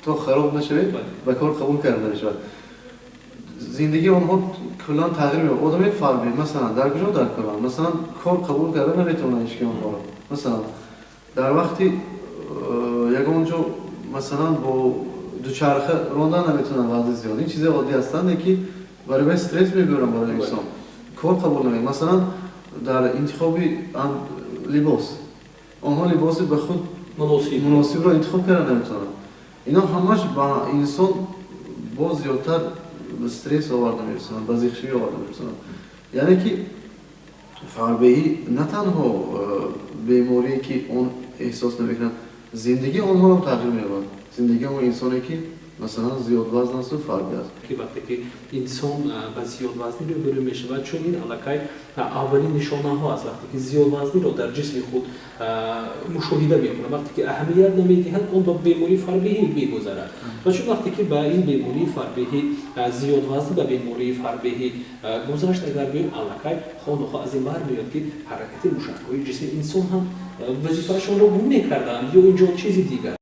То хароб нашавед, ба кор қабул карда намешавад. Зиндагии онҳо куллан тағйир меёбад. Одами фарбеҳ, масалан, дар куҷо дар коранд, масалан, кор қабул карда наметавонад ҳеч ки онҳоро. Масалан, дар вақти ягон ҷо, масалан, бо дучарха рондан наметавонанд вазни зиёд. Ин чизи оддӣ ҳастанд, ки барои вай стресс мебиёранд, барои инсон кор қабул намекунад. Масалан, дар интихоби либос онҳо либоси ба худ муносибро интихоб карда наметавонанд. Ино ҳамаш ба инсон боз зиёдтар стресс оварда мерасонад, ба зиқшавӣ оварда мерасонад. Яъне ки фарбеҳӣ на танҳо беморие, ки он эҳсос намекунад, зиндагии онҳоро тағйир меёбад, зиндагии он инсоне, ки, масалан, зиёдвазн асту фарбеҳ аст. Ки вақте ки инсон ба зиёдвазнӣ рӯбарӯ мешавад, чун ин аллакай аввалин нишонаҳо аст, вақте ки зиёдвазниро дар ҷисми худ мушоҳида мекунад, вақте ки аҳамият намедиҳад, он ба бемории фарбеҳӣ мегузарад. Ва чун вақте ки ба ин бемории фарбеҳӣ, зиёдвазнӣ ба бемории фарбеҳӣ гузашт, агар гӯем, аллакай хонухо аз ин бармеояд, ки ҳаракати мушакҳои ҷисми инсон ҳам вазифаашонро гум мекарданд ё ин ҷо чизи дигар.